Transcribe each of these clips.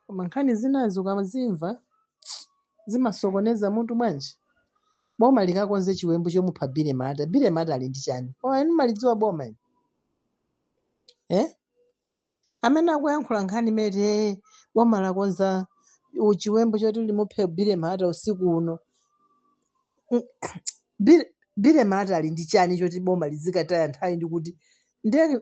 Koma nkhani zinazo ukamazimva zimasokoneza mutu bwanji. Boma likakonze chiwembu chomupha Billy Malata. Billy Malata ali ndi chani? Koma inu malidziwa boma inu? Eh? Amene akuyankhula nkhani imene boma lakonza chiwembu choti limuphe Billy Malata usiku uno. Billy Malata ali ndi chani choti boma lizikataya nthawi ndi kuti ndiye?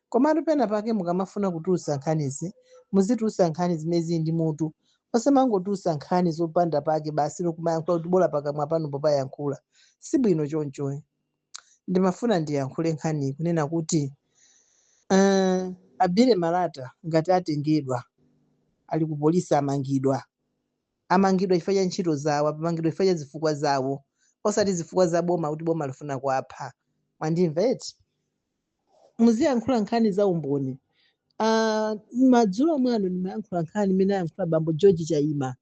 Komatu pena pake mukamafuna kutulutsa nkhanizi, muzitulutsa nkhani zimene zili ndi mutu, osamangotulutsa nkhani zopanda pake basi nokumayankhula kuti bola pakamwa pano poyankhula. Sibwino choncho. Ndimafuna ndiyankhule nkhani kunena kuti a Billy Malata ngati atengedwa ali ku polisi, amangidwa, amangidwa chifukwa cha ntchito zawo, amangidwa chifukwa cha zifukwa zawo, osati zifukwa za boma kuti boma lifuna kuapha. Mwandimva eti? Muziyankhula nkhani za umboni. Madzulo mwano ndimayankhula nkhani imene ayankhula bambo George Chaima,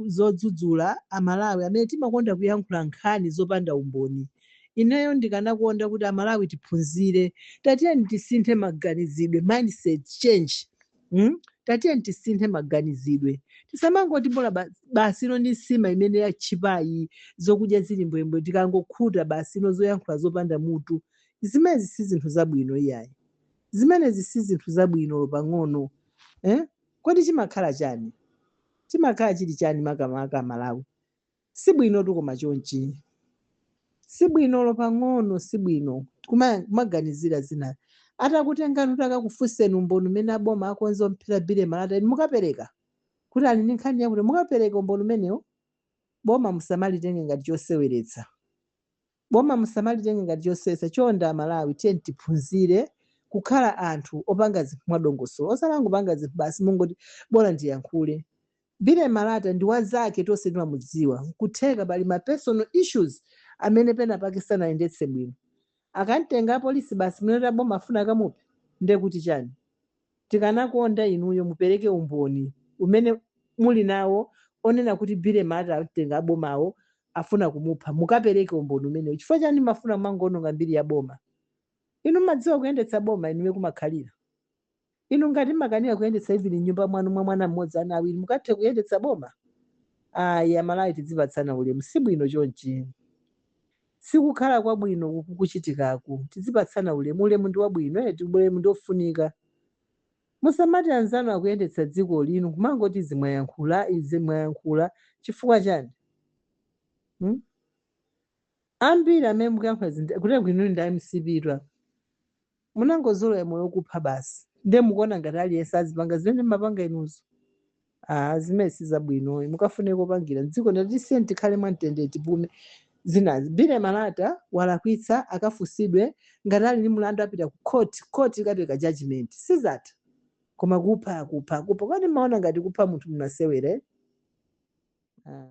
zodzudzula Amalawi amene timakonda kuyankhula nkhani zopanda umboni. Ineyo ndikanakonda kuti Amalawi tiphunzire. Tatiyeni tisinthe maganizidwe, mindset change, Tatiyeni tisinthe maganizidwe, tisamangoti bola basi ino ndi nsima imene yatchipayi, zokudya zili mbwembwe, tikangokhuta basi ino zoyankhula zopanda mutu. Zimenezi si zinthu zabwino iyayi, zimenezi si zinthu zabwino pang'ono, eh? Kodi chimakhala chani? Chimakhala chili chani makamaka Malawi? Sibwino koma chonchi sibwinolo pang'ono, sibwino kumaganizira zina. Atakutengani kuti akakufunseni umboni umene aboma akonza omphera Billy Malata, inu mukapereka kuti ali ndi nkhani yakuti? Mukapereka umboni umenewo? Boma musamalitenge ngati choseweretsa, boma musamalitenge ngati choseweretsa. Chonde Amalawi, tiye tiphunzire kukhala anthu opanga zinthu mwadongosolo, osamangopanga zinthu basi mungoti bola ndiyankhule. Billy Malata ndi wazake, tonse timamudziwa. Nkutheka pali ma personal issues amene pena pake sanayendetse bwino. Akamtenga apolisi basi munoti aboma afuna akamuphe, ndekuti chani? Tikanakonda inuyo mupereke umboni umene muli nawo onena kuti Billy Malata atenga abomawo afuna kumupha. Mukapereke umboni umenewo. Chifukwa chani mafuna mangononga mbiri ya boma? Inu mmadziwa kuyendetsa boma? Inuyo kumakhalira inu ngati mmakanira kuyendetsa even nyumba mwanu mwa mwana mmodzi, ana awiri, mukathe kuyendetsa boma? Ayi, Amalawi, tidzipatsana ulemu. Sibwino chonchi, sikukhala kwabwino uku kuchitikaku. Tidzipatsana ulemu. Ulemu ndi wabwino eti, ulemu ndi ofunika. Musamati anzanu akuyendetsa dziko lino kumangoti zimwayankhula izi, mwayankhula chifukwa chani, Ambiri amene mukuyankhula zinthu kuti inu ndi MCP twa munangozolowa moyo wokupha basi, ndiye mukuona ngati aliyense azipanga zimene mumapanga inuzo. Ah, zimene sizabwino. Mukafune kopangira mdziko, ndatisiye tikhale mwamtendere, tipume. Zinazi Billy Malata walakwitsa, akafusidwe. Ngati ali ndi mlandu apita ku court, court ikapereka judgment, sizatha. Koma kupha, kupha, kupha, kwani maona ngati kupha munthu munasewere, eh? Ah.